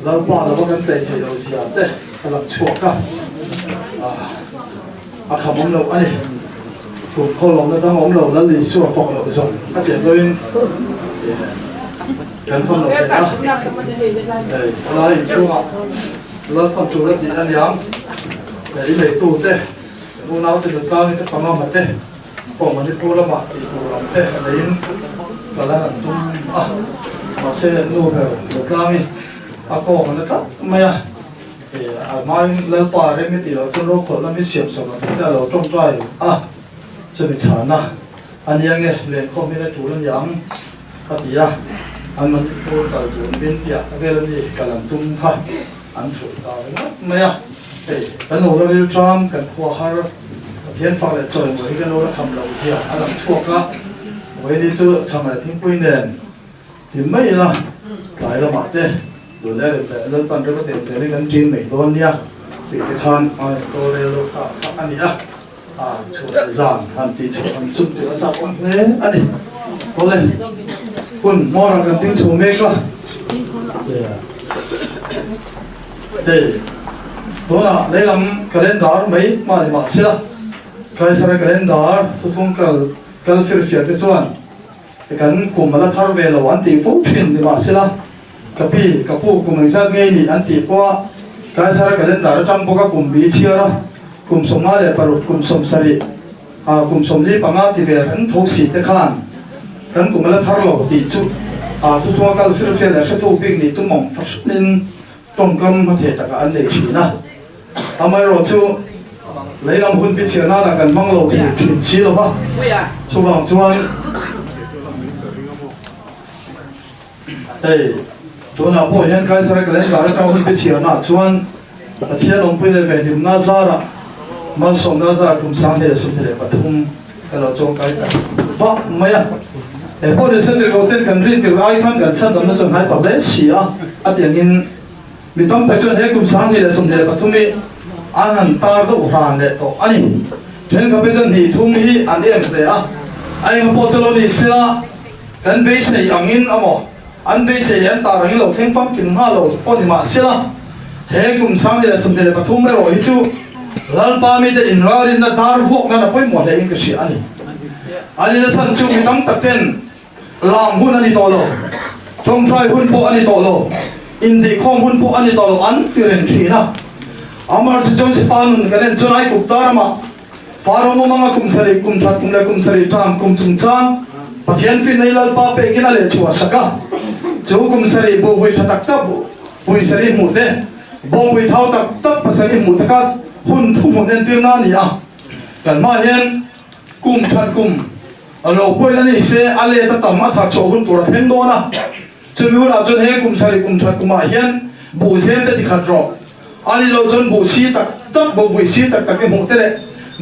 Lalpa lova kan tleih theih loh zia te a lang chhuak a, a kham awm loh a ni. Kum khaw lawmna dang awm lo Lal Isua fak loh zawng a tih dawhin kan fam loh theih a. Hei helai inchhungah Lalpan tul a tih a niang, i neitute, unaute nutlang te pangama te, Aw Manipur lamah tih tur lam te neiin kal an han tum a, mahse nu ber Lotlangi a kawng a na tlat mai a, a hmain Lalpa rem i tih loh chuan rokhawlhna mi siam sawm ang te a lo tawngtai a, chumi chhana a nia nge lenkhawm hi la tul a ni ang a ti a, an Manipur kal tur min piah vel a ni kal an tum kha an thulh ta ringawt mai a, hei kan lo la ril tang kan khua har. Pathian fak leh chawimawi hi kan lo la tham loh zia a lang chhuak a, Vawiini chu chhang leh thingpui nen ti mai ila tlai lamah te duh leh rem leh Lalpan rem a tel zel hi kan ṭin mai dawn nia tih te khan a rawn rel deuh ta kha a ni a, a chhuah leh zan han tih chhuah han chum chilh a chak awm hle a ni. Awle, hun hmawrah kan ding chho mek a. Hei, tunah lehlam calendar mai mah ni mahsela, Kaisara calendar thuthung kal kal firfiah te chuan kan kum a la thar ve lo an tih fo thin ni mahsela, ka pi, ka pu kum engzat ngei ni an tih pawha Kaisara calendar atang bawka kum bi chhiar a, kum 56, kum 70, kum 45 ti ve reng tho si te khan kan kum a la thar lo tih chu thuthunga kal firfiah leh hretu bik nih tum awm fahranin Tawngkam hmatheh takah an nei thin a, amaherawh chu leilam hun bichhiar nana kan hmang lo thei thin si lo va, chuvang chuan hei tunah pawh hian Kaisara calendar atanga hun bichhiar naah chuan Pathian awmpui leh kaihlimna zarah malsawmna zarah kum 2023 ka lo chawngkai ta vah mai a. He pawh ni se tirhkoh ten kan rin tirh ai khan kan chhandamna chu an hai ta hle si a, a ti angin mi tam tak chuan he kum 2023 hi an han tar deuh hran leh tawh a ni. Thenkhat phei chuan hnih thum hi an em hle a, a enga pawh chu lo ni sela kan beisei angin amaw an beisei leh an tar angin lo thleng famkim nghal lo pawh ni mah sela he kum 2023 erawh hi chu Lalpa mite inralrinna dar vuak nan a pawimawh hle in ka hria a ni. A ni nachhan chu mi tam tak ten lam hun a ni tawh lo, tawngtai hun pawh a ni tawh lo, intihkhawm hun pawh a ni tawh lo an ti reng thin a. Amar chu Josepha nun kan en chuan Aigupta ramah Faro mumanga kum sarih, kum that kum leh kum sarih tan kum chungchang Pathian finna i Lalpa pekin a lehchhuah sak a. Chu kum sarih buhpui tha tak tak pui sarih hmuh te, Bawngpui thau tak tak pasarih hmuh taka hun thuhmun entirna a ni a, kan hmaah hian kum that kum a lo pawhin a ni se a let a tam a thar chhuah hun tur a thleng dawn a, chumi hunah chuan he kum sarih kum that kumah hian buh zem te tikhat rawh a ni lo chuan buh si tak tak bawngpui si tak tak i hmuh te leh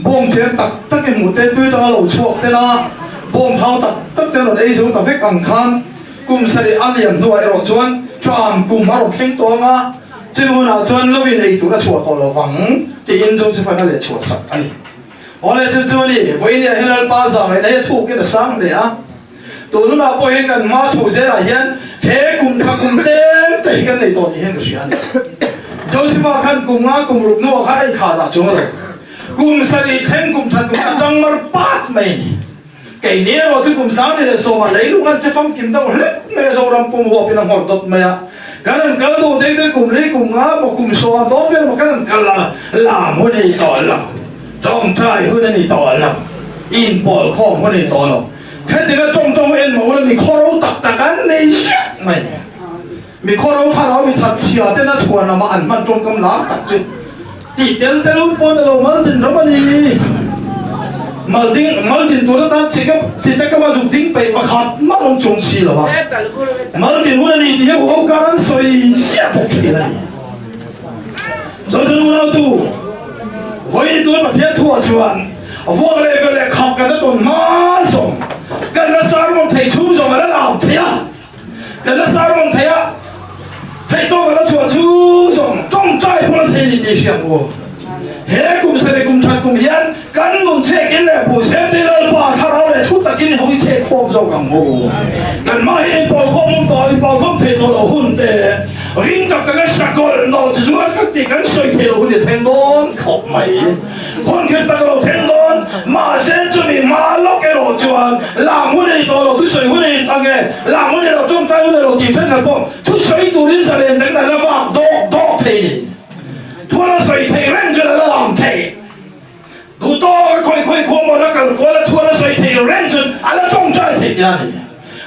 bawng cher tak tak i hmuh te tui tanga lo chhuak te la bawng thau tak tak te an rawn ei zo ta vek ang khan Kum sarih a liam hnuah erawh chuan tram kum a rawn thleng tawh ang a, chumi hunah chuan lo in ei tur a chhuah tawh lo vang tiin Joseph-a'n a leh chhuah sak a ni. Awle chu chu a ni, vawiin ah hian Lalpa zang leh nei a thukin a sang hle a, tun hunah pawh hian kan hma chho zelah hian he kum thla kum tlem te hi kan nei tawh tih hian ka hria a ni. Joseph-a khan kum nga kum ruk hnuah khan a inkhah dah chuang a lo. Kum sarih thleng kum that kum a tang mar pat mai a ni. Keini erawh chu kum 2010 ah leilung an che famkim deuh hlek mai a, Zoram pum huapin a nghawr dawt mai a. Kan han kal duh dei dei kum li kum nga maw kum sawm dawn vel maw kan han kal a, lam hun a ni tawh lo, tawngtai hun a ni tawh lo, inpawl khawm hun a ni tawh lo. Hetianga tawngtawng en mah ula mi khawro tak tak an nei ziah mai. Mi khawro thlarau mi thatchhia ten a chhuan lamah an hman tawngkam lar tak chu tih tel te lut pawh ni lo mal din ram a ni. Mal ding mal din tur atan chi ka chi te ka ma zuk ding peih pakhat mah awm chung si lo a. Mal din hun a ni tih hi huho kar an sawi ziah bawk thin a ni. Zochun unautu vawiin tun Pathian thuah chuan vuak leh veleh khap kan la tawn hma zawng kan la sermon thei chhung zawng a la lau thei a. Kan la sermon thei a, theihtawk a la chhuah chu zawng tawngtai pawh la thei a ni tih hria ang u. He kum sarih kum that kum hian kan nun chhekin leh buh zem te Lalpa thlarau leh thu takin i ho i chhek khawm zawk ang u. Kan mah hi inpawl khawm awm tawh, inpawl khawm thei tawh loh hun te, Ring tak taka sakawlh nawh chi zuar tak tih kan sawi theih loh hun i thleng dawn khawp mai. Hun kher tak lo thleng dawn, mahse chumi hma lawk erawh chuan lam hun a ni tawh lo, thusawi hun a ni ang e, lam hun a ni lo, tawngtai hun a ni lo tih thenkhat pawh thusawi turin zalen takin an la vak dawk dawk thei ni. Thuan a sawi theih reng chuan a la lam thei. Duh tawk a khawi khawi khua mawn a kal kual a thuan a sawi theih reng chuan a la tawngtai thei tia a ni.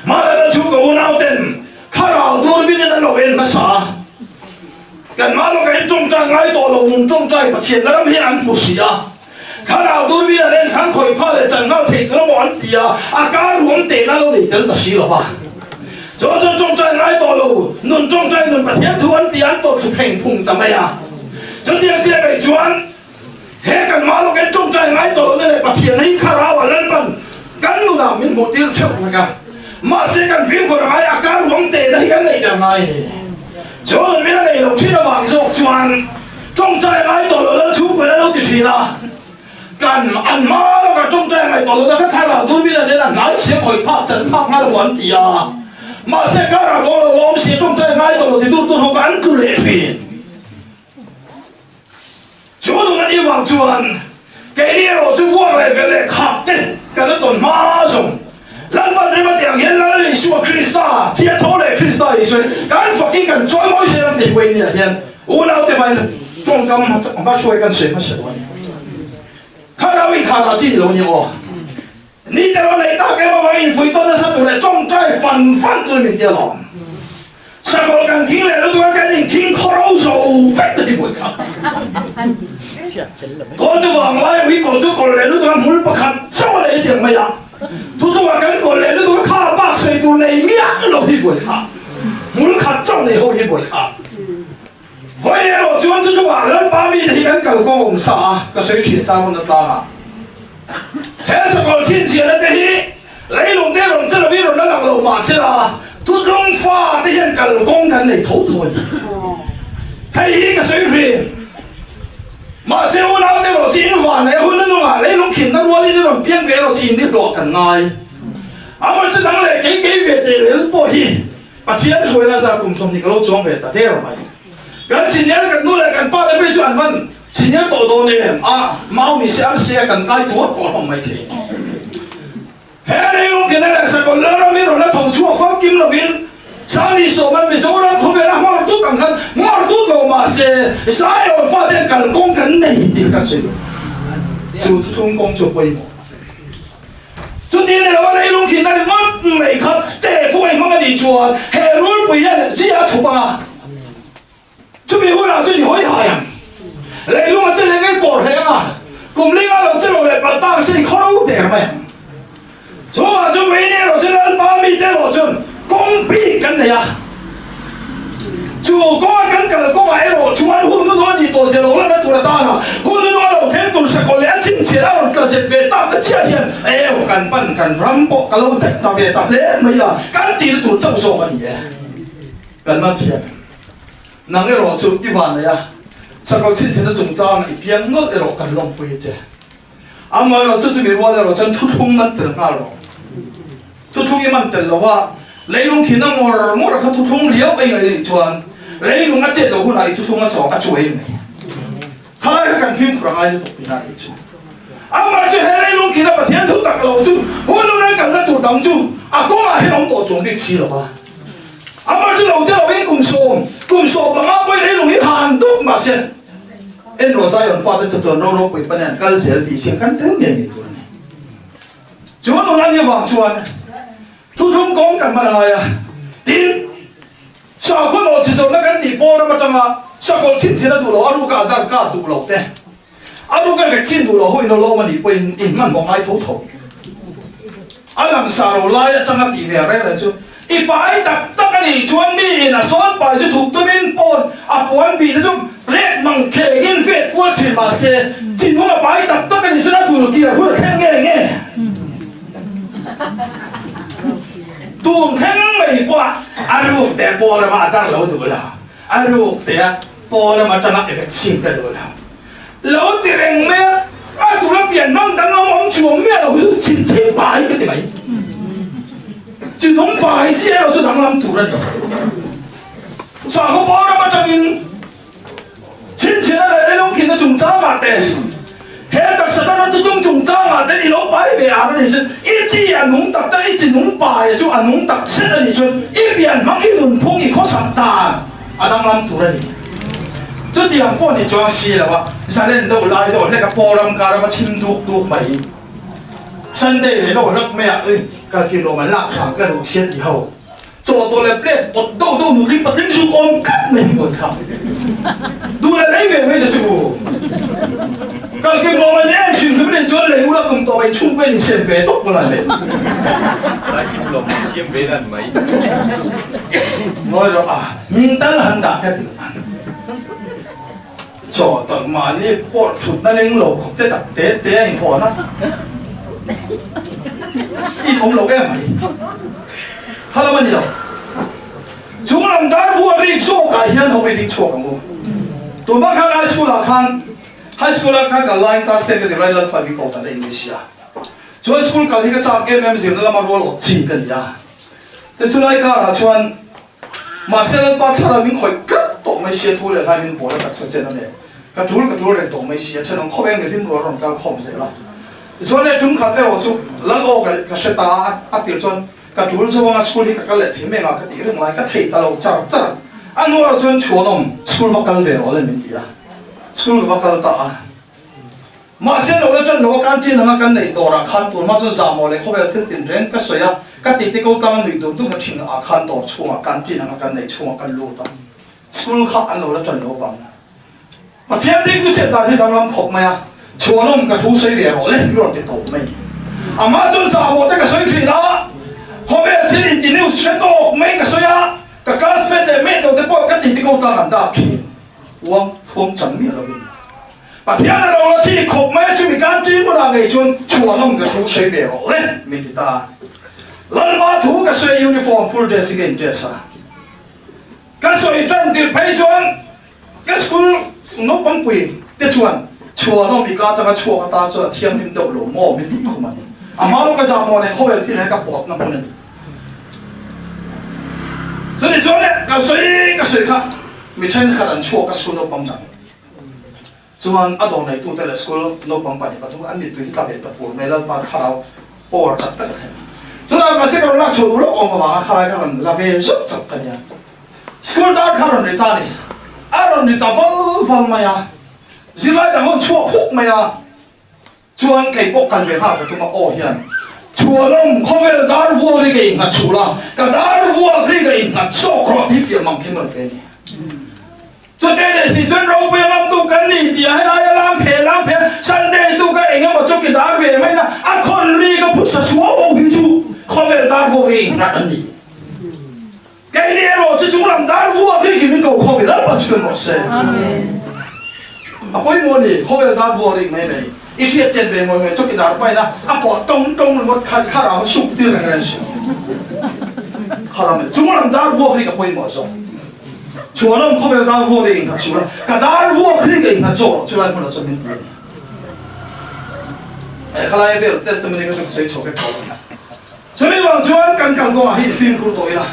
Mahni chu ka unau ten Thlarau durbin in an lo en hmasa a, kan mah lawkah in tawngtai ngai tawh lo nung tawngtai Pathian na ram hi an hmu si a, Thlarau durbin an en khan khawi pha leh chan nghal thei tur emaw an ti a, a kar ruam tehna lo nei tel ta si lo va. Chuan chuan tawngtai ngai tawh lo nun tawngtai nun Pathian thu an ti an tawh thlu pheng phung ta mai a. Chutiang chiah mai chuan he kan mah lawk in tawngtai ngai tawh lohna leh Pathian hi Thlarau ah Lalpan kan nunah min hmuh tir theuh vek a, mahse kan fimkhur a ngai a kar ruang tehna hi kan neih der ngai a ni. Chuan min a neih loh thin avang zawk chuan tawngtai ngai tawh loh lal chhungkaw in a lo ti thin a, kan an hma lawkah tawngtai ngai tawh lohna kha Thlarau durbin a nen a hnai sia khawih phak chan phak nghal emaw an ti a, mahse karah ruang lo la awm sia tawngtai ngai tawh lo ti dur tur ho kha an tlu leh thin. Chu nuna ni vang chuan keini erawh chu vuak leh velh leh khap te kan la tawn hma zawng. Lalpan rem a tih ang hian Lal Isua Krista, Thia tho leh Krista Isua hi kan fakin kan chawi mawi zel ang tih huai nia hian unaute hmain tawngkam hma hruai kan sawi hmasa duh a ni. Thlarau inthahna chi ni lo ni aw. Ni te rawn nei tak em avangin infuih tawn nasa tur leh tawngtai fan fan tur min ti alawm. Sakawlh kan thing leh lutuk a kan inthing khawro zo vek ta ti buai kha. Kawl te vang lai ui kawl chu kawl leh lutuk a hmul pakhat chauh a nei tiang mai a. Thutuk a kan kawl leh lutuk a kha bak sawi tur nei miah lo hi buai kha. Hmul khat chauh nei ho hi buai kha. Vawi leh erawh chuan chu chungah Lalpa mite hi kan kal kawng awm sa a, ka sawi thin sa hun atlangah. He sakawlh chhinchhiahna te hi leilung te rawn che lovin rawn la lang lo mah sela, thutlung fa te hian kal kawng kan nei tho tho a ni. Hei hi ka sawi thin. Mahse unau te erawh chu in van leh hun nunungah leilung khinna rualin i rawn piang ve erawh chu in ni hlawh kan ngai. Amah chu dang leh kei kei ve teh lel pawh hi Pathian hruaina zar kum 20 ka lo chuang ve ta der mai. Kan senior kan nu leh kan pa te phei chu an van senior tawh dawn em a, mau ni se arsi a kan kai tuar tawh hlawm mai thei. He leilung kena leh sakawlh lalram hi rawn la tho chhuak famkim lovin Sangni sawman Mizoram khawvela hmar tut ang khan hmar tut lo mah se Zion faten kalkawng kan nei tih kan sawi lo. Chu thuthlung kawng chu a pawimawh. Chuti ni lo a leilung khi na ringawt mai kha teh fuh ei hmang a nih chuan he rulpui hian zia a thup ang a, chumi hunah chuan i hawi hai ang. Leilung a che leh ngei pawr hle ang a, kum linga lo che lo leh palh tak se i khaw ro der mai ang. Chuvang chuan Wayne erawh chuan Lalpa mite erawh chuan kawng bik kan nei a. Chu kawnga kan kal kawngah erawh chuan hun hnu a nih tawh zia lo lanna tur atana hun hnu a lo thleng tur sakawlh leh a chhinchhiah a rawn tla zet ve tak na chiah hian eu kan pan kan ram pawh ka lo hnaih ta ve ta hle mai a, kan tihna tur chauh zawk a ni e. Kan man thiam nang erawh chu i van nei a, sakawlh chhinchhiahna chungchanga i piang nawlh erawh kan lawmpui a che. Amaherawh chu chumi rual erawh chuan thuthlung man tel nghal rawh. Thuthlung i man tel lo a, leilung thin a ngawr ngawr a kha thuthlung riau ei mai nih chuan leilung a chet loh hunah i thuthlung a chawng a chuai mai. Khalai kha kan fimkhur a ngai lutuk tihna a nih chu. Amah chu he leilung thin a Pathian thu tak lo chu hun hun an kalna tur dang chu a kawngah hian awm tawh chuang bik si lo va. Amah chu lo che lovin kum sawm, kum 15 pawhin leilung hi han dup mahse, En rawh Zion fate chatuan ro ropui panin an kal zel tih siam kan tel ngei ngei tur a ni. Chu nun a nih avang chuan thuthlung kawng kan hman a ngai a, tin, sakhaw nawh chi zawrhna kan tih pawl ram atanga sakawlh chhinchhian a duh loh, a ruka a dar kap duh loh te, a ruka vaccine duh loh ho in a lawm a nih pawhin inhmanhmawh ngai tho tho. A langsar lo lai atanga tih ve reng reng chu i pai tak tak a nih chuan mi in a sawn pai chu thup tumin pawn a puan bih te chu let mang khengin vet kual thin mah se thinlung a pai tak tak a nih chuan a dul kir hun a thleng nge nge tun thleng mai pawh a ruk te pawn lama a dar lo duh lo a ruk te a pawn lama atanga vaccine ka duh lo. Lo ti reng mai a, a tura pian hmang dang awm awm chuang miah lo hi chu chhin thei pai ka ti mai. Chi nung pai si erawh chu danglam tur a ni. Sakhaw pawl atangin chhinchhiahna leh leilungkhinna chungchangah te, he taksa tana tutung chungchangah te i lo pai ve ang a nih chuan i chi a nung tak tak, i chi nung paia chu a nung tak zet a nih chuan i pian hmang, i nunphung, i khawsak dan a danglam tur a ni. Chutiang pawh ni chuang si lo a, zalen deuh lai deuh hlek a pawram kar a va chim duk duk mai. Sunday leh deuh hlek mai ah kalkim lawm an lak hram ka duh sia ti ho. Chaw tawh leh plate awt deuh deuh nutling patling zuk awm khat mai hi buan thlak. Duh leh lei ve mai ta chu. Kalkim lawm an em hrim hrim nen chuan lei ula kum tawh mai chhung pawhin insem ve tawp pawn an lei. Kalkim lawm an siam ve dan mai. Ngawi rawh a, min tal han dah ka ti lo an. Chaw tawlh mahni pawh thutna leng lo khawp te tak te te a inhawn a, in awm lo em mai. Kha lam a ni lo. Chung lam dar vuah rik zawkah hian ho i ding chhuak ang u. Tunah khan high school ah khan, high school ah khan kal laiin class ten ka zir laiin Lalpa min ko ta daih mai sia. Chuan school kal hi ka chak em em zirna lama rual awt chin ka ni a. Tichulai karah chuan Mahse Lalpa thlarau min khawih tlat tawh mai sia thu leh hlai min pawl a taksa chen a nen ka tul ka tul reng tawh mai sia thenawm khawp eng mihlim rual rawn kal khawm zel a. Tichuan le tum khat erawh chu Lal aw ka ka hre ta a, a tir chuan ka tul zo anga school hi ka kal leh thei mai anga ka tih reng lai ka thei ta lo char char a. A hnu erawh chuan chhuanawm school va kal ve rawh le min ti a, school ka va kal ta a. Mahse lo la ṭan lo a canteen anga kan neih dawrah khan tur hma chuan zahmawh leh khawvel thil tin reng ka sawi a, ka titi ko tlang a nuih dur dur na ṭhin ah khan dawr chhungah canteen anga kan neih chhungah kan lut a, school kha an lo la ṭan lo vang. Pathian ding chu chet dan hi danglam khawp mai a, chhuanawm ka thu sawi ve rawh le i rawn ti tawp mai. Amah chuan zahmawh te ka sawi ṭhin a, khawvel thil inti news hre tawk mai ka sawi a, ka classmate leh mate lo te pawh ka titi ko tlang an dap ṭhin, uang thuam chang miah lovin. Pathian a lo la thi khawp mai a, chumi kan ṭin hmunah ngei chuan chhuanawm ka thu sawi ve rawh le min ti ta a. Lalpa thu ka sawi uniform full dress in ka in dress a. Ka sawi ṭan tirh phei chuan ka school naupang pui te chuan chhuanawm i ka aṭanga chhuak atan chuan a thianghlim deuh lo maw min tih khum a ni. A hma lawka zah maw nen khawvel thil hian ka pawtna hmun a ni. Chutih chuan le ka sawi ka sawi kha mi ṭhenkhat an chhuak ka school naupang dang. Chuan a dawr neitute leh school naupang 2 3 an mittui hi tla ve ta pur mai Lalpa thlarau power chak tak a thleng. Chutah mahse ka rawn lak chhuah duh lawk awm avanga khalai kha rawn la ve zauh chauh ka nia. School dar kha rawn ri ta a ni. A rawn ri ta val val mai a. Zirlai dang rawn chhuak huk mai a. Chuan kei pawh kal ve nghal ka tum a, aw hian chhuanawm khawvel dar vual ri ka innghat chhul a, ka dar vual ri ka innghat zawk rawh tih fiah mang khin rawn pe a ni. Chute leh si chuan ropui a ngamtu kan ni tih a helaia lam phe lam phe Sunday tu ka eng emaw chu ki dar ve mai na a khawn ri ka phusa suau ho hi chu khawvel dar vual ri innghat an ni. Keini erawh chu chunglam dar vuak hi kim in ko khawm i Lalpa chu tum rawh se. A pawimawh a ni, khawvel dar vuak rik mai mai. I hriat chet ve ngawih ngawih chu ki dar pain a, a pawh tawng tawng ringawt kha kha rau suk tir reng reng suh. Kha lam a ni, chunglam dar vuak rik a pawimawh zawk. Chhuanawm khawvel dar vuak rik innghat suh la, ka dar vuak rik a innghat zawk rawh chulai hmunah chuan min ti a ni. Khalai vel testimony ka sawi chho vek tawh lo. Chumi vang chuan kan kal kawngah hi fimkhur tawh ila,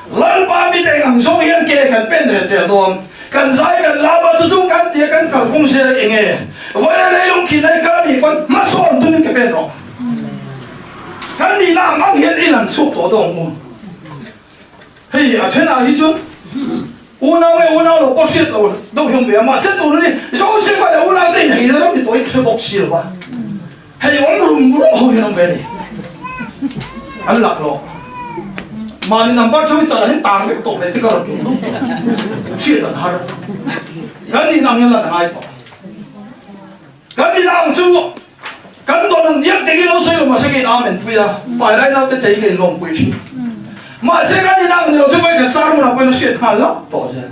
Lalpa mite eng ang zawng hian ke kan pen ve zel dawn? Kan zai kan lap a, tutung kan tia kan kal kawng zel eng nge? Vawiin leilung khi nei kal anih pawn hmasawn tumin ke pen rawh. Kan nihna ang ang hian i lan chhuak tawh dawn ang u. Hei a thenah hi chuan unau nge unau lo pawh hriat lo deuh hi awm ve a, mahse tun hi Joseph-a leh unaute inheina ram ni tawh in hre bawk si lo va. Hei awm rum rum ho hian awm ve ni. An lak lo. Mahni number thu hi char ah hian tar vek tawh ve te ka rawn tum dup tawh. Hriat an har. Kan nih ang hian lan a ngai tawh. Kan nih ang chu kan dawn ang diak tek in lo sawi lo mahse ka in amen pui a, pai lai naute chei ka in lawmpui thin. Mahse kan nih ang ni lo chu vai kan sermon ah pawhin a hriat nghal lak tawh zel.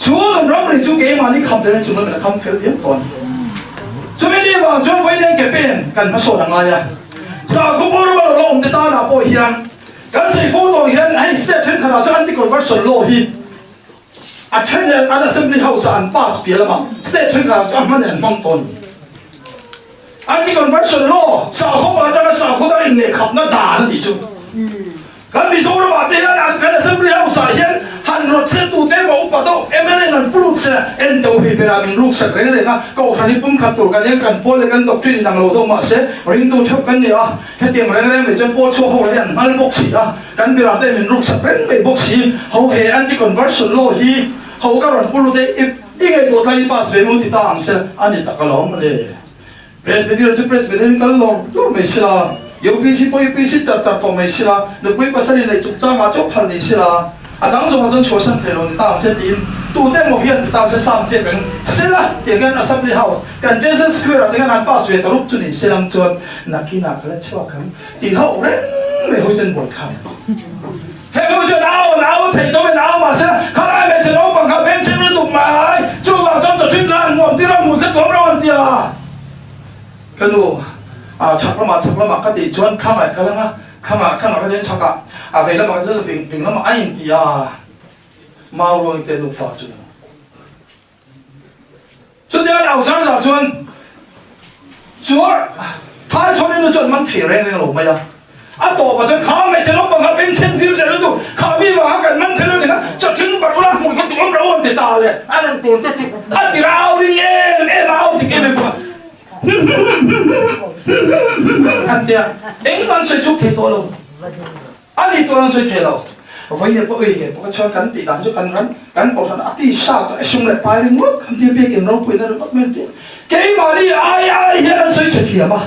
Chu nun ramri chu keimahni kham tel in chung lam in a kham fel diam tawh a ni. Chumi ni vang chuan vawiin ke pen kan hmasawn a ngai a. Sakhaw bawr ram a lo la awm te tanah pawh hian kan sawi fo tawh hian hei state thenkhatah chuan anti-conversion law hi a then hian an assembly house ah an pass piah lamah state thenkhatah chuan a hman in an hmang tawh a ni. Anti-conversion law, sakhaw pa atanga sakhaw dang inlehkhapna dan a nih chu. Kan Mizoramah te hian an kan Assembly House ah hian han rawt se tute emaw upa. upa deuh mla in an pu lut se en teuh hei berah min ruk sak reng reng a, kohhran hi pumkhat tur kan eng kan pawl leh kan doctrine in ang lo deuh mahse ringtu theuh kan ni a, hetiang reng reng mai chuan pawl chhuak ho hi an hmal bawk si a, kan berah te min ruk sak reng mai bawk si, ho he anti conversion law hi ho ka rawn pu lut e i ngaihtuah tlai i pass ve nu ti ta ang se a ni tak alawm le. Presbyterian chu Presbyterian kal lawr lawr mai sila, UPC pawh UPC char char tawh mai sila, nupui pasal inneih chungchangah chauh phal ni sila, a dang zawngah chuan chhuahsan thei lo ni ta ang se tiin tute emaw hian ti ta se sam chiah kan sela tiang hian Assembly House kan Jason Square ah te hian han pass ve ta rup chu ni selang chuan nakinah ka la chhuak ang tih hauh reng mai ho chuan buai khan Heng ho chuan au an au thei tawh in au mahse khalai hmeichhe naupang kha beng chhem lutuk mai, chuvang chuan chawchhing kha an hmuam tir a hmuh kha tuam lo an ti a. Ka nu ah chhak lamah chhak lamah ka tih chuan khangah i kal anga, khangah khangah ka tih chuan chhakah a vei lamah ka tih chuan ving ving lamah a inti a, mau ruang te nufa chu. Chutiang au zar zar chuan chuar thai chhawn inu chuan man thei reng reng lo mai a. A tawpah chuan kha hmeichhe naupang kha bengchheng zir zel lutuk, kha mi vang kha kan man thei lo ni kha chawthing barh ula hmuh kha duhawm ro an ti ta le. A rawn tur che chu a ti rau ring em em a, au tik em em bawk a. An ti a, engmah an sawi chhuk thei tawh lo. A ni tur an sawi thei lo. Vawiin pawh ei ve bawk a chuan kan tih dan chu kan ran kan kohhran a ti sa tawh e sum leh pai ringawt kan tia biakin ropuina ringawt mai an ti. Keimahni ai ai hian an sawi chhe thiam a.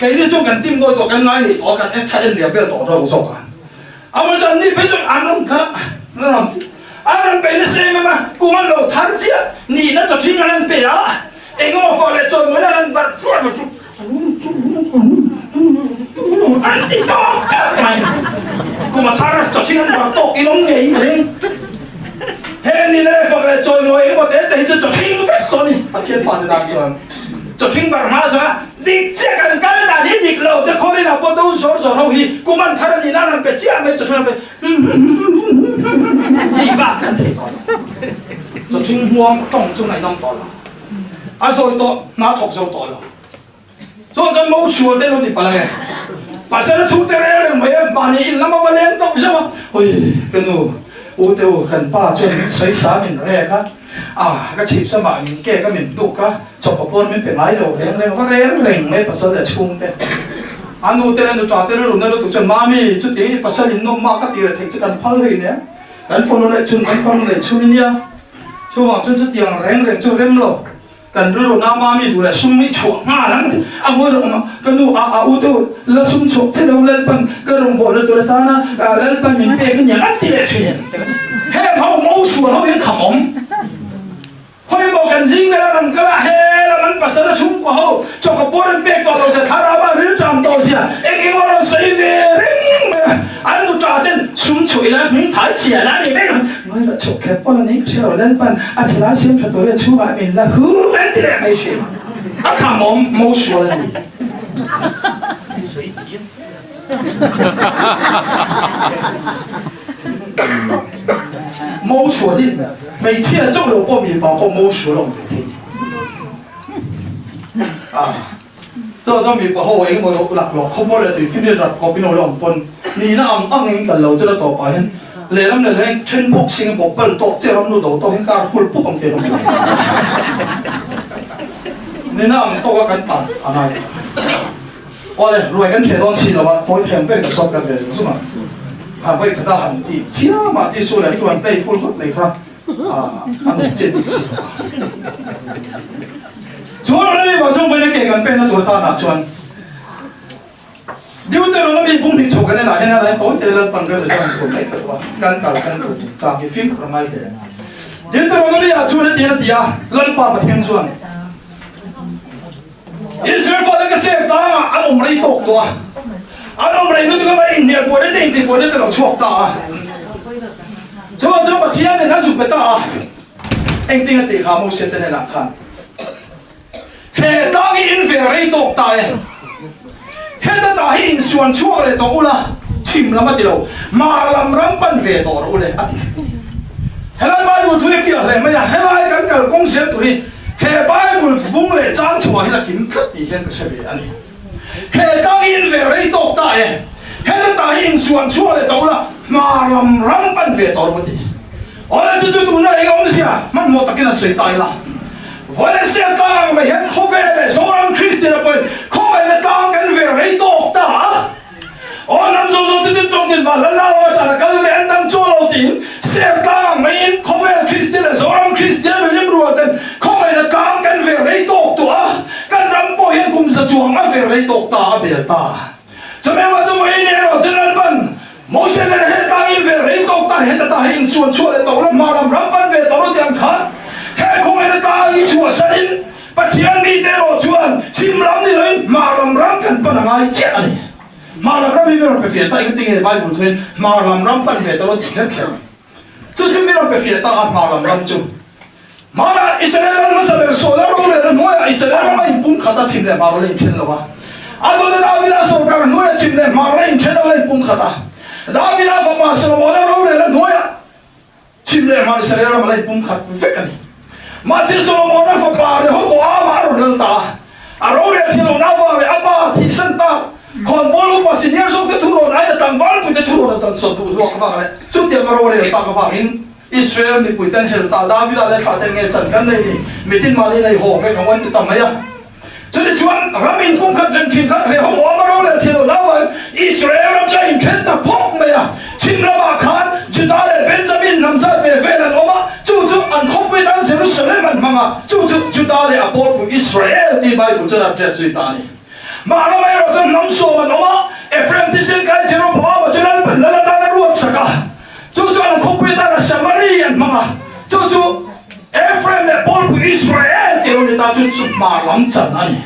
Keini chuan kan tim dawi tawh kan ngai leh tawh a kan en tha en liam vel tawh ro zawk a. Amah chuan ni phei chuan an rawn kha an rawn ti an rawn pe nasa em em a kum an lo thar chiah nihna chawthing an an pe a engemaw fah leh chawimawi nan an barh chuai mai chu An ti tawk teuh mai. Kum a thar chawchhing an bar tawk in awm ngei ka ring. Heng ni leh fak leh chawimawi engemaw te te hi chu chawchhing vek tawh a ni. Pathian fate tan chuan chawchhing bar hma zawng a dik chiah kan kal dan hi dik lo te khawrin ah pawh do zawr zawr ho hi kum an thar a nih nan an pe chiah mai chawchhing an pe tih bak kan thei tawh lo. Chawchhing hmuam tawng chu ngaihnawm tawh lo. A zawi tawh hna thawk zo tawh lo. Chuan chuan mo sual te lo ni palh ange. Pasal a chhungte rel reng mai a, mahni in lama va leng tawk zeuh a, Ui, ka nu, u te u, kan pa chuan min sawi sa min rek a, ah, ka chhip samah min kek a, min tuk a, chawpa pawn min pe ngai lo reng reng, va rel reng mai pasal leh chhungte. A nu te leh nuṭa te rilru na lutuk chuan, Mami, chutiang i pasal in nawm mah ka ti reh theih che kan phal hlei nen, kan fanu leh chhun, kan fanu leh chhun i nia. Chuvang chuan chutiang reng reng chu rem lo. Kan rilru na mami duh leh sum hi chhuah nghal ang ti a ngawi rawh awm a, ka nu a a u deuh la sum chhuak che lo Lalpan ka rawngbawlna tur atana Lalpan min pek a niang an ti leh thin. Heng ho mo sual ho hian kham awm. Khawi maw kan zing vel a rawn kal a, he lam an pasal a chhungkua ho chawka pawn an pek tawh lo zia thlarau a rilṭam tawh zia eng eng a rawn sawi ve reng mai a, an nu ṭa ten sum chhuah ila hming thai chhia la ni mai lo. Ngai lah chhuk kher pawl a ni ka hre lo, Lalpan a chhe lai siam tha tur hi a chhungah min la hu an ti leh mai thin. A kham awm mo sual a ni. Mo sual hi hmeichhia chauh lo pawh mipa pawh mo sual a awm ve thei ni. Chu chuan mipa ho eng emaw lak lawk khawp maw leh tui fim hi rat kawp in lo awm pawn nihna ang ang in kal lo chuan a tawp ah hian lehlam leh leh then bawk sing bawk bal tawk chiah ram lut lo tawk hian kar full pup ang thei hlawm lo. Nihna ang tawk a kan tan a ngai ta. Awle ruai kan theh dawn si lo a tawi thei ang ber in ka sawt kal ve zung zung a. Han vawi khat a han ti chiam a ti su leh chu han play full vut mai kha. A nung chet bik si lo a. Chuan an ni vang chuan vawiin a ke kan penna tur tanah chuan Deuteronomy bung hnih chho kan enah hian a lain tawi te Lalpan rem leh chuan an thuam mai ka duh a, kan kal kan tur chung chang hi fimkhur a ngai hle. Deuteronomy ah chuan hetiang a ti a, Lalpa Pathian chuan Israel fate ka sek tangah an awm rei tawk tawh a, an awm rei lutuk a, inhnial buaina te intih buaina te lo chhuak ta a. Chuan chuan Pathianin a zuk pe ta a, engtin a tih kha Moses te hnenah khan, He tlang hi in vel rei tawk ta e, heta tah hi insuan chhuak leh tawh ula, chhim lam a ti lo, mar lam ram pan ve tawh rawh u le a ti. Helai Bible thu hi fiah hle mai a, helai kan kalkawng zel tur hi He Bible bung leh chang chhuah hian a kim tlat tih hian ka hre ve a ni. He tlang hi in ve rei tawk ta e, heta tah hi insuan chhuak leh tawh ula, hmar lam ram pan ve tawh rawh ti. Awle chu chu tuna eng awmzia hmanhmawh takin an sawi ta ila. Valencia tlang ang mai hian khawvel leh Zoram Kristian a pawhin khawngaihna tlang kan ver rei tawk ta a. Aw hnam zawng zawng chutin tawng tin van lalna ram atana kal leh an dang chuang lo tiin ser tlang ang maiin khawvel Kristian leh Zoram Kristian milim rual ten khawngaihna tlang kan ver rei tawk tawh a. Kan ram pawh hian kum za chuang a ver rei tawk ta a bel ta. Chumema chu vawiin erawh chu Lalpan Moses nen he tangin ve rei tawk ta heta ta hei insuan chhuah leh tawh ram hma lam ram pan ve tawh rawh tih ang khan he khawngaihna tang hi chhuah sanin Pathian mite erawh chuan chhim lam ni loin hmar lam ram kan pan a ngai chiah a ni. Hmar lam ram hi mi rawn pe fiah ta engtin nge Bible thuin hmar lam ram pan ve tawh rawh tih kher kher chu chu mi rawn pe fiah ta a hmar lam ram chu Hmanah Israel ram hmasa ber suala rorelna hnuaiah Israel ram a inpum khat a, chhim leh hmar la inthen lo a. A dawta Davida sorkar hnuaiah chhim leh hmar la inthen lo la inpum khat a. Davida fapa Solomona rorelna hnuaiah chhim leh hmar Israel ram a la inpum khat vek a ni. Mahse Solomona fapa Rehoboama a rawn lal ta a. A rorel thil lohna avang leh a pa thihsan tak khawnbawl upa senior zawkte thurawn aiin a tlangvalpuite thurawn a tansawt duh hluak avang leh chutiang a rorel tak avangin Israel mipuiten hel ta Davida leh thlah ten nge chan kan nei ni? Mitin mahni nei haw vek ang an ti ta mai a. Chutichuan ram inpum khat reng thin kha Rehoboama ro leh thil lo avangin Israel ram chu a inthen ta phawk mai a. Chhim lamah khan Juda leh Benjamin hnam zat ve vel an awm a, chu chu an khawpui tan Jerusalem an hmang a, chu chu Juda leh a pawlpui Israel tih Bible chuan a address zui ta a ni. Mah ram erawh chuan hnam sawm an awm a, Ephraim thisen kai Jeroboama chu Lalpan lal atan a ruat sak a. Chu chuan an khawpui atana Samari an hmang a, chu chu Ephraim leh pawlpui Israel tih lo ni ta chu chu hmar lam chan a ni.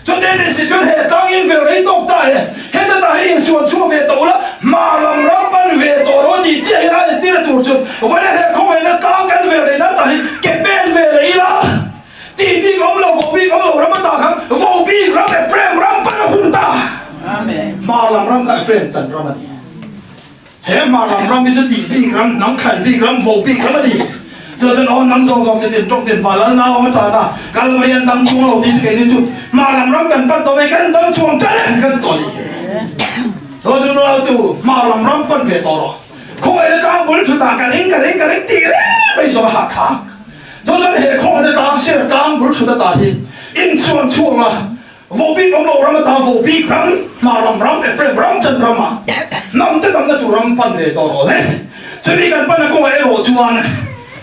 Chutih ni si chuan he tlang in vel rei tawk ta e, heta ta hi insuan chhuak ve tawh ula, hmar lam ram pan ve tawh rawh tih chiah hian a entir a tur chu vawiin he khawngaihna tlang kan vel rei nan ta hi ke pen ve leh ila tih bik awm lo, vo bik awm lo ram ata khan vo bik ram Ephraim ram pan a hun ta. Hmar lam ram kha Ephraim chan ram a ni. He hmar lam ram hi chu tih bik ram, hnam thlai bik ram, vo bik ram a ni. Chu chuan aw hnam zawng zawng chitin tawng tin va lal nau a tan a, Kalvari an dang chuang lo tih chu keini chu hmar lam ram kan pan tawh mai, kan dang chuang tan em kan tawh ni. Chu chu nau tu hmar lam ram pan ve tawh rawh. Khawngaihna tlang bul thutah ka ring ka ring ka ring tih reng mai zawng a hahthlak. Chu chuan he khawngaihna tlang sir tlang bul thut ata hi inchhuan chhuang a, Vawbik awm lo ram ata vawbik ram, hmar lam ram, Ephraim ram chan ramah hnam te damna tur ram pan ve tawh rawh le. Chumi kan panna kawngah erawh chuan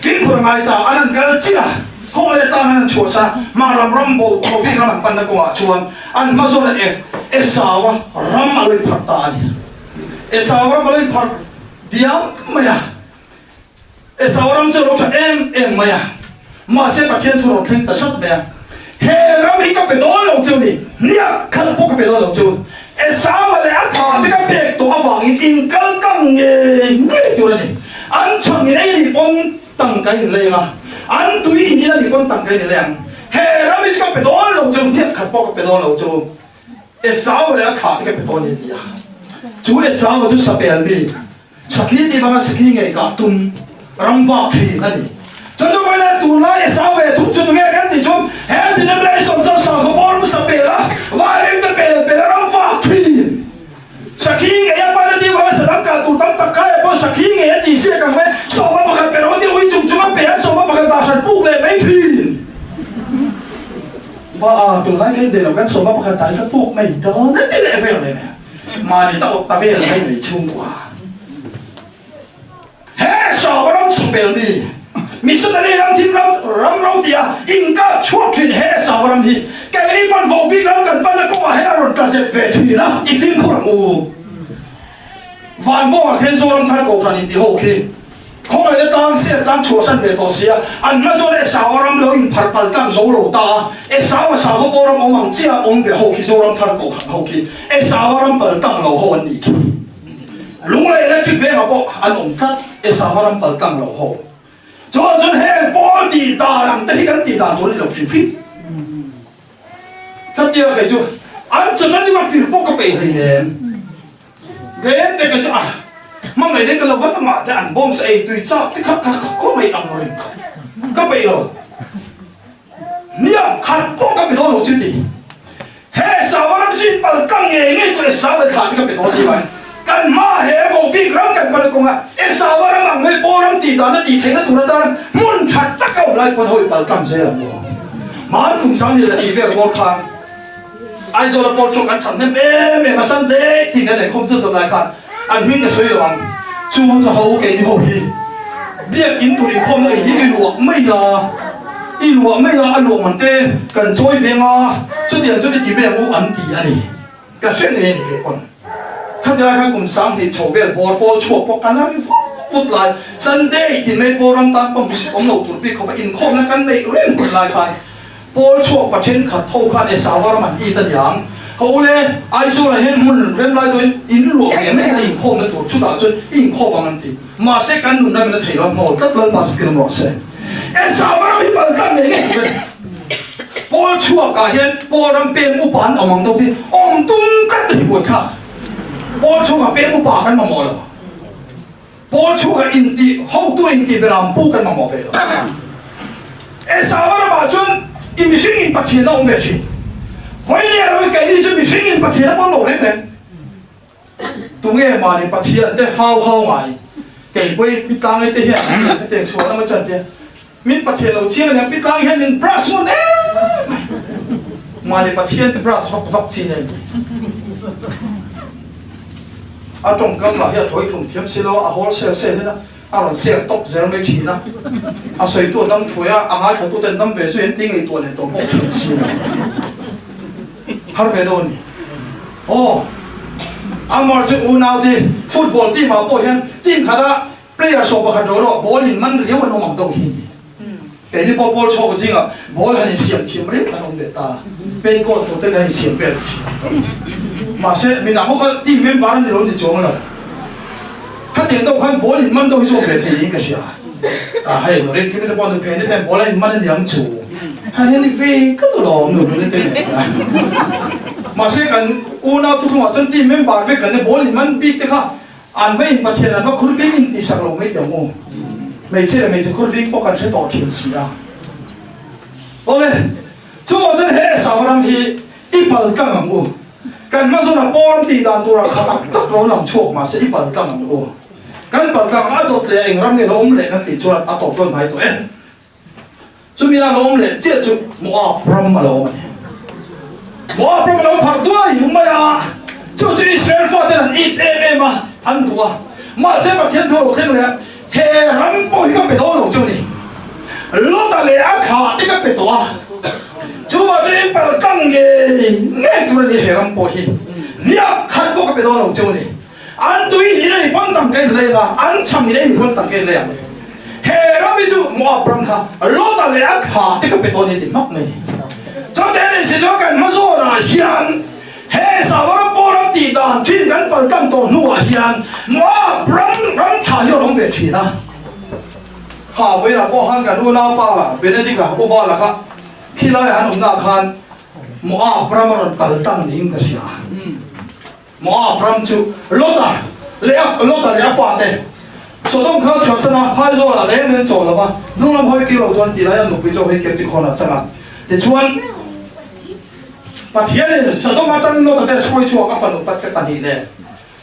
fimkhur a ngai ta, an han kal chiah a, khawngaih leh tan an han chhuah sa, hmar lam ram vawbik ram an panna kawngah chuan an hma zawn a Esau-a ram a lo inpharh ta a ni. Esau ram a lo inpharh diam mai a. Esau ram chu a lo tha em em mai a, mahse Pathian thu rawn thleng ta sat mai a, He ram hi ka pe dawn lo chu ni, hniak khat pawh ka pe dawn lo chu. Esau-a leh a tha te ka pek tawh avangin in kal tang ngei ngei tur a ni. An chhang in ei nih pawn tangka in leng a, an tui in in a nih pawn tangka in leng. He ram hi chu ka pe dawn lo chu, hniak khat pawh ka pe dawn lo chu. Esau-a leh a tha te ka pe dawn a ni a ti a. Chu Esau-a chu sapel mi. Sakhi tih vanga sakhi ngei kah tum ram vak thin a ni. Chu chu vawiin tunlai Esau ve thung chu tunge kan tih chuan he tinem lei sawm chuan sakhaw bawr hmasa pel a, vaireng te pel pel a ram vak thin. Sakhi ngei a paina tih vanga sadang kah tur tam tak kai ah pawh sakhi ngei a tih siak ang le sawma pakhat pe rawh a tih ui chung chung a pe an sawma pakhat dah hran puk leh mai thin. Ba a tunlai kan indeih lo kan sawma pakhat dah hi ka puk mai dawn a ti leh vel mai mai. Mahni ta awk ta vel mai nei chhungkua. He Sava ram chhupel ni missionary ram thim ram ram ro tia inkap chhuak thin he Sava ram hi keini pawn vobik ram kan pan a kawngah hian a rawn tla zep ve thin a i fimkhur ang u. Van bawngah khian Zoram thar kohhran inti ho khi. Khawngaihna tlang siam tlang chhuahsan ve tawh sia, an hma zawn Esau-a ram lo inpharh pal tlang zo lo ta a, Esau-a sakhaw pawh ram awm ang chiah awm ve ho khi Zoram thar kohhran ho khi Esau-a ram pal tlang lo ho an nih khi. Lunglei electric vengah pawh an awm tlat Esau-a ram pal tlang lo ho. Chuan chuan heng pawl tih dan ang te hi kan tih dan tur a ni lo hrim hrim. Khatia kei chu an chawṭan i va pir pawh ka peih hleinem. Tlem te ka chu a hmangaih deuh ka lo vat amah te an bawng sa ei tui chak te kha ka khawngaih ang reng kha ka peih lo. Hniam khat pawh ka pe dawn lo chu ti. He Sava ram chu in pal tlang ngei ngei tur e Sava thla te ka pe dawn ti mai. Kan hma he vo bik ram kan pan a kawnga e Sava ram ang mai pawl ram ti. tih dan a tih theihna tur atan hmun tha tak a awm lai pawn hawi pal tlang zel ang aw. Hman kum sang ni la tih vel rual khan Aizawl a pawl chhuak an that hnem em em a Sunday tih kan inkhawm zet zet lai khan an hming ka sawi lo ang. Chung ho chu ho keini ho hi biakin tur inkhawmna ei hi i luah mai la, i luah mai la a luah man te kan chawi ve anga chutiang chuan i ti ve ang u an ti a ni. Ka hre ngei a ni kei pawn. Khati lai khan kum 20 chho vel bawr pawl chhuak pawh kan la ri vut vut lai Sunday tin mai pawl ram tan pawh hmusit awm lo tur bik khawpa inkhawmna kan neih reng hun lai khan pawl chhuak pa thenkhat ho khan e Sava ram an it a niang. Ho ule Aizawl ah hian hmun rem lai dawhin in luah ve mai a inkhawmna tur chutah chuan i inkhawm ang an ti. Mahse kan nun ramin a thei lo a hnawl tlat Lalpa chu kilawm rawh se. E Sava ram hi pal tlat ngei ngei tur a ni. Pawl chhuak ah hian pawl ram pem upa an awm ang deuh hi awm tum tlat te hi buaithlak. Pawl chhuak ah pem upa kan mamawh lo. Pawl chhuak ah intih hotu intih beram pu kan mamawh ve lo. E Sava ram ah chuan i mihring in Pathian a awm ve thin. Vawi leh lo i keini chu mihring in Pathian a pawm lo reng reng. Tunge mahni Pathian te hau hau ngai? Kei pawh i tlangai te hian hetiang chhuah lama chuan tia min Pathian lo chiang ania pi tlang hian min brush ngun em mai. Mahni Pathian te brush vak vak chi nei ni. A tawngkam lah hi a thawi thlum thiam si lo a, a wholesale sale hian a rawn sale tawp zel mai thin a. A sawitu a dam thuai a, a ngaithla ten dam ve chu engti ngaihtuah leh tawh bawk thin si lo. Har ve dawn ni. Aw. Amar chu unau te football team ah pawh hian team khat ah player 11 ro ro ball in man riau an awm ang deuh hi ni. Keini pawh pawl chhawk zing ah ball han insiam thiam riau kan awm ve ta. Pen goal tur te kan insiam vel thin. Mahse midang ho kha team member an ni lo ni chuang lo. Khatiang deuh khan ball in man deuh hi chu awm ve thei in ka hria. Ah hei rin khi te pawh nu phen te pen ball a in man a niang chu. Hei hian i ve ka duh lo nu nu te nen. Mahse kan unau thuthlungah chuan team member vek kan ne ball in man bik te kha an va in Pathian an va khur bik in tih sak lo mai teh ang u. Hmeichhia leh hmeichhe khur bik pawh kan hre tawh thin si a. Awle, chungah chuan he Esau ram hi i pal tlang ang u. Kan hma zawnah pawn tih dan turah kha tak tak lo lang chhuak mahse i pal tlang ang u. Kan pal tlang a dawt leh a eng ram nge lo awm leh kan tih chuan a tawp dawn hnai tawh e. Chumi a lo awm leh chiah chu Moab ram a lo awm a ni. Moab ram a lo pharh duai mai a, chu chu Israel faten an it em em a, an duh a. Mahse Pathian thu a lo thleng leh a, he ram pawh hi ka pe dawn lo chu a ni. Lota leh a thlah te ka pe tawh a, chuvah chuan in pal tlang ngei ngei tur a ni he ram pawh hi. Hniak khat pawh ka pe dawn lo chu a ni. An tui in a ni pawn tam ka in lei ang a, an chhang in a ni pawn tam ka in lei ang. He ram hi chu Moab ram kha Lota leh a thlah te ka pe dawn a ni ti hmak mai a ni. Chutah ni si chuan kan hma zawnah hian He Sava ram pawh ram tih dan thin kan pal tlang tawh hnuah hian Moab ram ram tha hi a rawn ve thin a. Kha vawiinah pawh khan kan unaupa Benedict-a uva lakah khilai han awmnaah khan Moab ram a rawn pal tlang niin ka hria. Moab ram chu Lota leh a Lota leh a fate Sodom kha chhuahsan a, phaizawlah reng reng chawl lo va, hnung lam hawi kir lo dawn tih lai a nupui chu a hawi kir chi khawnah chang a. Tichuan, Pathianin Sodom atangin Lota te hruai chhuak a fanu patte pahnih nen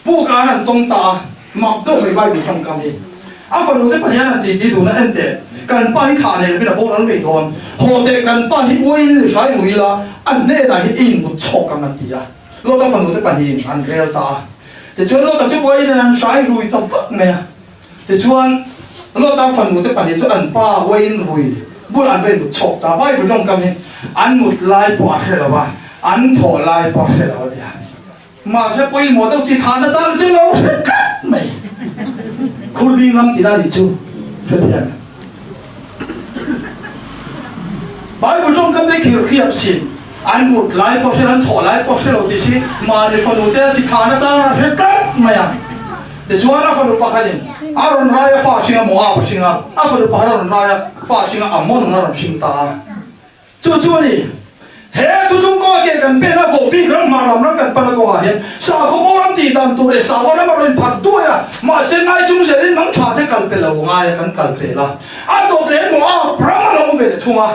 puk ah an han tawng ta a, mak deuh mai Bible tawngkam hi. A fanu te pahnih an han titi dun a, Enteh, kan pa hi thah nei lovin a boral mai dawn, haw teh kan pa hi uaiin ri hrai rui ila, a hnenah hi i inmut chhawk ang an ti a. Lota fanu te pahnihin an rel ta a, tichuan Lota chu uaiin an hrai rui ta vak mai a. Tichuan, Lota fanu te pahnih chu an pa uaiin rui bulah an va inmut chhawk ta. Bible tawngkam hi an mut lai pawh a hre lo va, an thawh lai pawh a hre lo a nia. Mahse pawimawh deuh chi thahna chang chu lo hre tlat mai. Khurbing ram tihna nih chu hrethiam. Bible tawngkam te khir khiap sin an mut lai pawh hre lo, an thawh lai pawh hre lo tih si mahni fanu te chi thahna chang a hre tlat mai a. Tichuan a fanu pakhatin a rawn rai a fa hring a Moab a hring a, a fanu pakhat a rawn rai a fa hring a Ammon a rawn hring ta a. Chu chu a ni, he thutlung kawnga ke kan pen a vohbik ram hmar lam ram kan pan a kawngah hian sakhaw pawh ram tih dan tur leh sakhaw ram a rawn inphat duai a, mahse ngai chung zelin mang tha te kal pe lo ngai a kan kal pel a, a dawt leh Moab ram a lo awm ve leh thung a.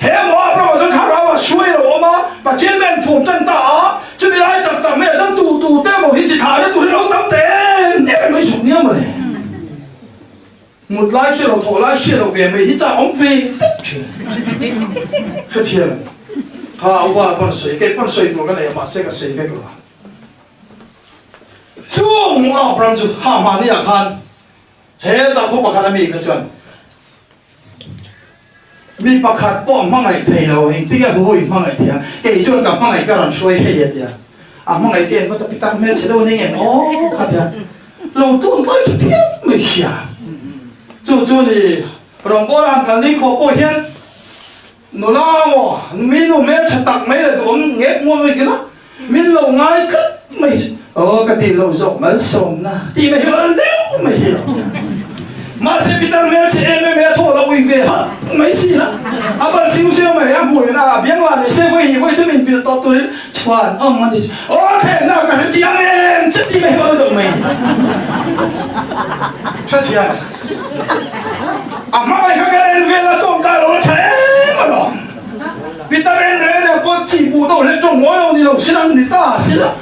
He Moab ramah chuan thlarau a hruai lo awm a, Pathian men phur tan ta a, chumi lai tak tak maiah chuan tu tu te emaw hi chi thahna tur hi lo tam ta em em mai suk nia mawle. Mut lai hria lo, thawh lai hria lo ve mai hi chak awm ve vek thin a ni. Hrethiam a ni. Kha a upa pawn sawi, kei pawn sawi tur ka nei a mahse ka sawi vek lo a. Chung Abraham chu ha hmani ah khan heta khaw pakhat a mi kha chuan mi pakhat pawh hmangaih thei lo, engtin nge huho in hmangaih thei ang, kei chuan ka hmangaih ka rawn hruai hei a tia. A hmangaih te an va ta pitar hmel chhe deuh a ni ngem aw kha tia. Lo tun kai tha phian mai sia. Chu chu ni rawngbawla han kal ni khawh pawh hian nula maw mi nu hmel tha tak mai leh duhawm ngek muang mai kila min lo ngai tlat mai aw ka tih loh zawk malsawmna tih mai hi awlh deuh mai hi lo. Mahse Peter hmel chhe em em hi a thaw lo ui ve hat mai si la. A ban siu siu mai a hmuh in a biang la ni se vawi hi vawi thum in bilh tawh turin chhuan awm a ni chu. Aw thlenna ka hre chiang em che ti mai hi awm deuh mai ni. Hre thiam a. A hma mai kha ka en vel a tawng ta lo la tha em alawm. Peter en reng reng pawh chi buh deuh hlek tawng ngawi lo ni lo sin ang ni ta si la.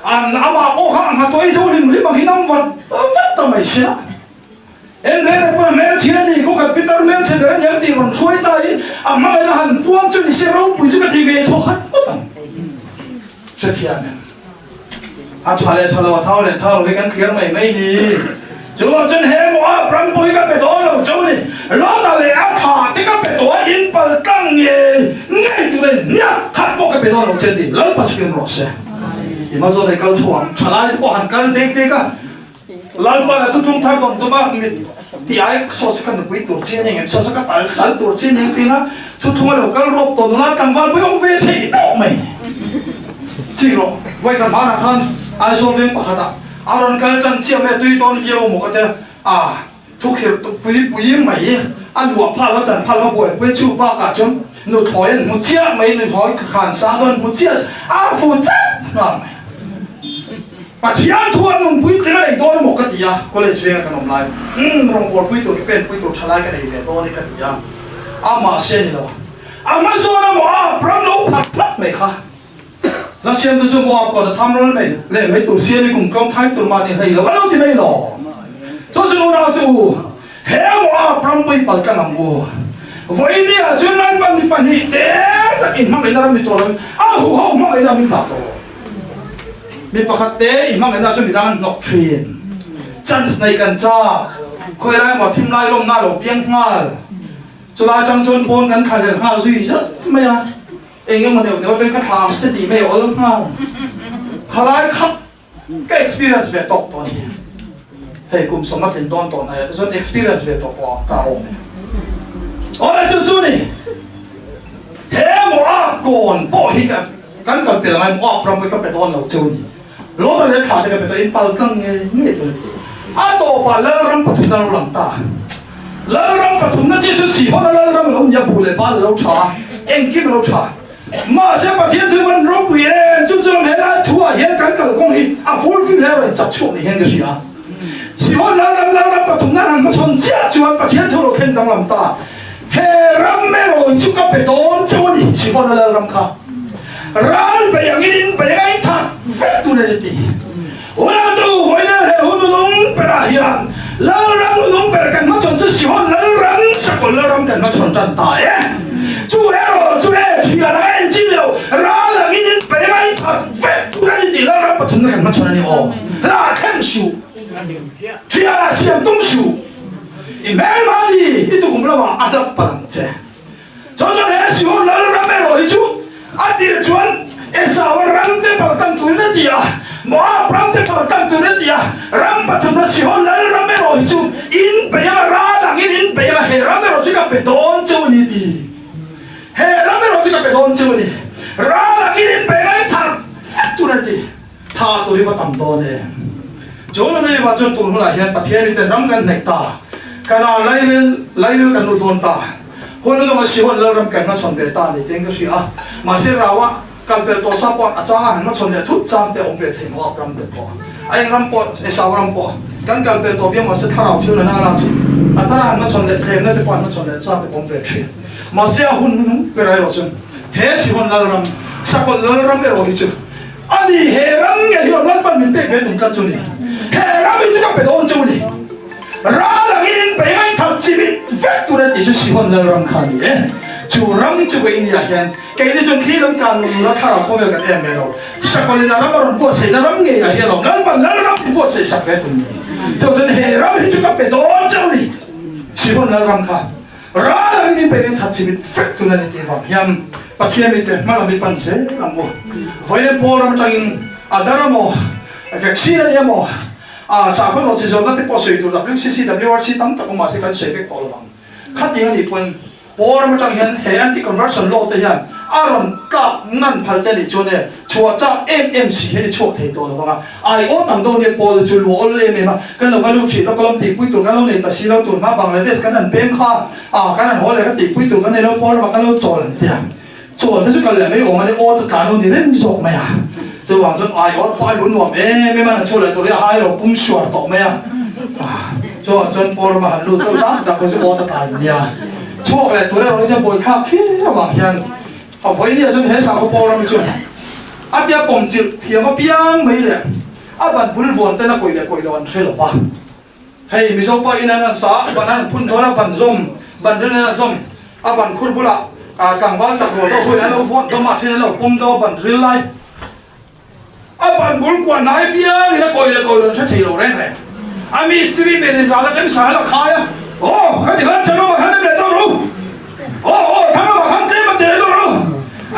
An amah pawh kha a nghatuai zo rim rim ang hi nam vat vat ta mai sia. En reng reng pawh hmelchhia a ni, khaw khat pitar hmelchhe ber a niang tih rawn hruai ta hi a hmangaihna han puang chu ni se ropui chu ka ti ve thaw khat ngawt ang. Hrethiam em? A tha leh tha lo, a thau leh thau lo hi kan clear mai mai ni. Chuvang chuan he Moab ram pawh hi ka pe dawn lo chauh a ni. Lota leh a tha te ka pe tawh a, in pal tlang ngei ngei tur a ni. Hniak khat pawh ka pe dawn lo che a ti. Lalpa chhukin rawh se. I hma zawn ei kal chho ang. Thalai te pawh han kal dek dek a. Lalpa la thutlung thar dawn tum a, mit ti ai saw chu ka nupui tur chi a ni ngem, saw chu ka pal sal tur chi a ni ang tiin a thutlung a lo kal rawp tawh nula tlangval pawh i awm ve theih tawh mai. Chik rawh, vawikhat hmanah khan Aizawl veng pakhatah A rawn kal tan chiah mai a, tui dawn viau maw ka tia, a thukhirh pui pui mai a luah phal a chan phal a buaipui chu bakah chuan nuthlawi an hmu chiah mai, nuthlawi khan sang dawn hmu chiah a fu chat nghal mai. Pathian thu an nunpui tling a nei dawn emaw ka ti a, college venga kan awm lai, umm rawngbawlpui tur ke penpui tur tha lai ka nei ve dawn e ka ti a, amah se ni lo, Amazon emaw a ram lo phat phat mai kha. Hla siamtu chu Moab kawt a tham ral mai leh mai tur siam i kum tlawm thai tur mah ni hlei lo a lo ti mai lo. Chu chu unautu he Moab ram pui pal tlang ang u. Vawiini ah chuan Lalpan mi pahnih te tak in hmangaihna ram ni tawh lo in a huho hmangaihna min dah tawh. Mi pakhat te in hmangaihna chu midang an hnawk thin. Chance nei kan chak. Khawi lai maw thim lai lawmna a lo piang nghal. Chulai tang chuan pawn kan thlahlel nghal zui zat mai a. Eng emaw neuh neuh atang ka thla ang che tih mai a awl nghal. Khalai kha ka experience ve tawk tawh a ni. Hei kum sawma tlin dawn tawh hnaih ah te chuan experience ve tawh pawh ka awm e. Awle chu chu ni. He Moab kawn pawh hi ka kan kal pel ngai Moab ram pawh hi ka pe dawn lo cheu a ni. Lota leh thla te ka pe tawh in pal tlang nge nge tur a ni. A tawpah Lalram pathumna a lo lang ta. Lalram pathumna chiah chu Sihona Lalram a lo ni a, buh leh bal a lo tha a, engkim a lo tha. Mahse Pathian thu hian ropui em chu chuan helai thuah hian kan kalkawng hi a fulfill he rawn chak chhuak ni hian ka hria. Sihon Lalram Lalram pathumna han hmachhawn chiah chuan Pathian thu lo thlen danglam ta. He ram erawh chu ka pe dawn chauh a ni, Sihona Lalram kha. Ral bei angin in bei anga in that vek tur a ni ti. Unautu vawiin he hun nunung berah hian Lalram nunung ber kan hmachhawn chu Sihon Lalram, Sakawlh Lalram kan hmachhawn tan ta e. Chu erawh chu e thian anga en chi ni lo, ral angin in bei anga in that vek tur a ni ti Lalram pathumna kan hmachhawn a ni aw. Hla thleng suh, thianah siam tum suh, i hmelmahni i tukum lamah a hlap palh ang che. Chuan chuan he Sihon Lalram erawh hi chu a tir chuan Esau-a ram te pal tlang turin a ti a, Moab ram te pal tlang turin a ti a, ram pathumna Sihon Lalram erawh hi chu in bei anga ral angin in bei anga he ram erawh chu ka pe dawn cheu a ni ti. He ram erawh chu ka pe dawn cheu a ni. Ral angin in bei anga in thah vek tur a ti. Tha tur hi va tam dawn em? Chu nunui va chuan tun hunah hian Pathian miten ram kan hnaih ta, Kanaan lairel lairel kan lut dawn ta, hun nunawma Sihon Lalram kan hmachhawn ve ta ni tiin ka hria a, mahse Rauah kal pel tawh sa pawh a changa han hmachhawn leh thut chang te a awm ve thei Moab ram te pawh a eng ram pawh Esau ram pawh kan kal pel tawh viau mahse thlarau thil nana la chu a thara han hmachhawn leh thlemna te pawh han hmachhawn leh chang te pawh awm ve thin mahse a hun nunung ber erawh chuan he Sihon Lalram Sakawlh Lalram erawh hi chu A ni, he ram nge hi Lalpan min pek ve tum tlat chu ni. He ram hi chu ka pe dawn cheu a ni. Ral angin in bei mai tham chimit vek tur a tih chu Sihon Lalram kha a ni e. Chu ram chu kei nia hian keini chuan khi lam kan la thar ah khawvel kan em ve lo. Sakawlin a ram a rawn buatsaihna ram ngei ah hian a awm. Lalpan Lalram buatsaih sak ve tum ni. Chu chuan he ram hi chu ka pe dawn chauh a ni. Sihon Lalram kha ral angin in bei mai that chimit vek tur a ni tih vang hian Pathian mite hma lam hi pan zel ang u. Vawiin Paul ram atangin a dar amaw vaccine a ni amaw A sakhaw nawh chi zawhna te pawh sawi tur WCC, WRC tam tak awm mahse kan sawi vek tawh lovang. Khating a nih pawn Paul ram atang hian he anti-conversion law te hian a rawn tlak ngan phal che nih chuan e chhuah chak em em si hian i chhuak thei tawh lovang a. Ai awt ang dawn e Paul chu luah awl em em a, kan lo va lut hrih lawk alawm tihpui tur kan lo nei ta si lo tun hma Bangladesh kan han peng kha a kan han haw leh kha tihpui tur kan nei lo Paul ramah kan lo chawl an ti a. Chawl te chu kal leh mai awm a ni, awt a tlan lo ni reng zawk mai a. Chuvang chuan ai awt pawh a lu nuam em em a, an chhuah leh tur hi a hai lo pum suar tawh mai a. Chuvang chuan Paul rama han lut deuh tak tak pawh chu awt a tlan nia. Chhuak leh tur erawh hi chuan buaithlak fir avang hian a vawi nia chuan he sakhaw Paul ram hi chuan a tia pawm chilh thiam apiang mai leh a ban bul vuan ten a kawih leh kawih loh an hre lo va. Hei Mizo pa in an sa a ban an phun dawn a ban zawm ban rin an zawm a ban khur bulah tlangval chak rual deuh huin an lo vuah dawm a then an lo pawm deuh a ban ril lai a ban bul kuah hnai piang in a kawi leh kawi lo an hre thei lo reng reng a mistiri ber in ral atang sa a la khai a aw khati khan thang lamah khan em leh dawn ru aw aw thang lamah khan tlem a tel dawn ru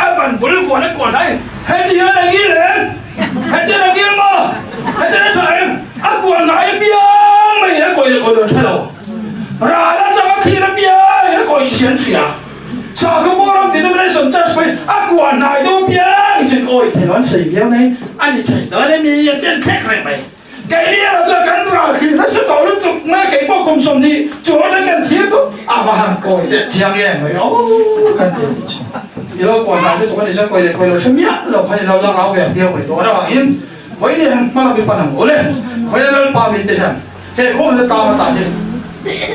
a ban bul vuan a kuah hnai heti hian a ngil em heti hian a ngil maw heti hian a tha em A kuah ngai apiang mai a kawi leh kawi lo an hre lo. Ral atanga thlir apiang in a kawi sian hria. Sakhaw Boram Denomination Church pawhin a kuah hnai deuh apiang in chuan kawi thei lo an sawi viau mai. A ni thei dawn em i an ti an thlek reng mai. Keini erawh chuan kan ral thlir nasa tawh lutuk mai a, keipawh kum 20 chuang atang kan thlir dup a va han kawi leh chiang em mai aw kan ti a nih chu. I lo kuah hnai lutuk a nih chuan kawi leh kawi lo hre miah lo khan i lo la rau ve viau mai dawn avangin Vawiin hian hma lam i pan ang u le. Vawiin Lalpa mite hian he khawmna tlang ata hi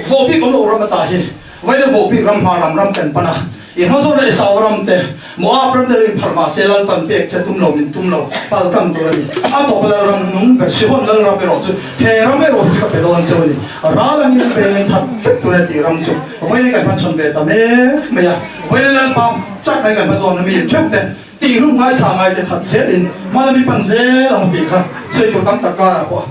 vohbik awm lo ram ata hi vawiin vohbik ram hma ram ram kan pan a. I hmazawn leh Esau ram te, Moab ram te lo inpharh mah se Lalpan pek che tum lo min tum lo pal tam tur a ni. A tawpa Lalram hnung ber Sihon Lalram erawh chu he ram erawh hi chu ka pe dawn cheu a ni. Ral angin pengin that vek tur a ni tih ram chu vawiin kan hmachhawn ve ta mek mai a. Vawiin Lalpa chak mai kan hmazawn mi theuh te Tih hlum ngaithla ngaite that zelin hmalami pan zel ang tih kha sawi tur tam tak karah pawh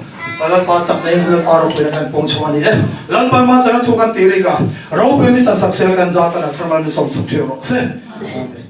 Lalpa chak nei Lalpa ropuina kan pawng chho a ni e. Lalpa hma chana thu kan tih rik a, ropui mi chan sak sel kan za kan a tharmal mi sawm sak ṭheuh rawh se. Amen.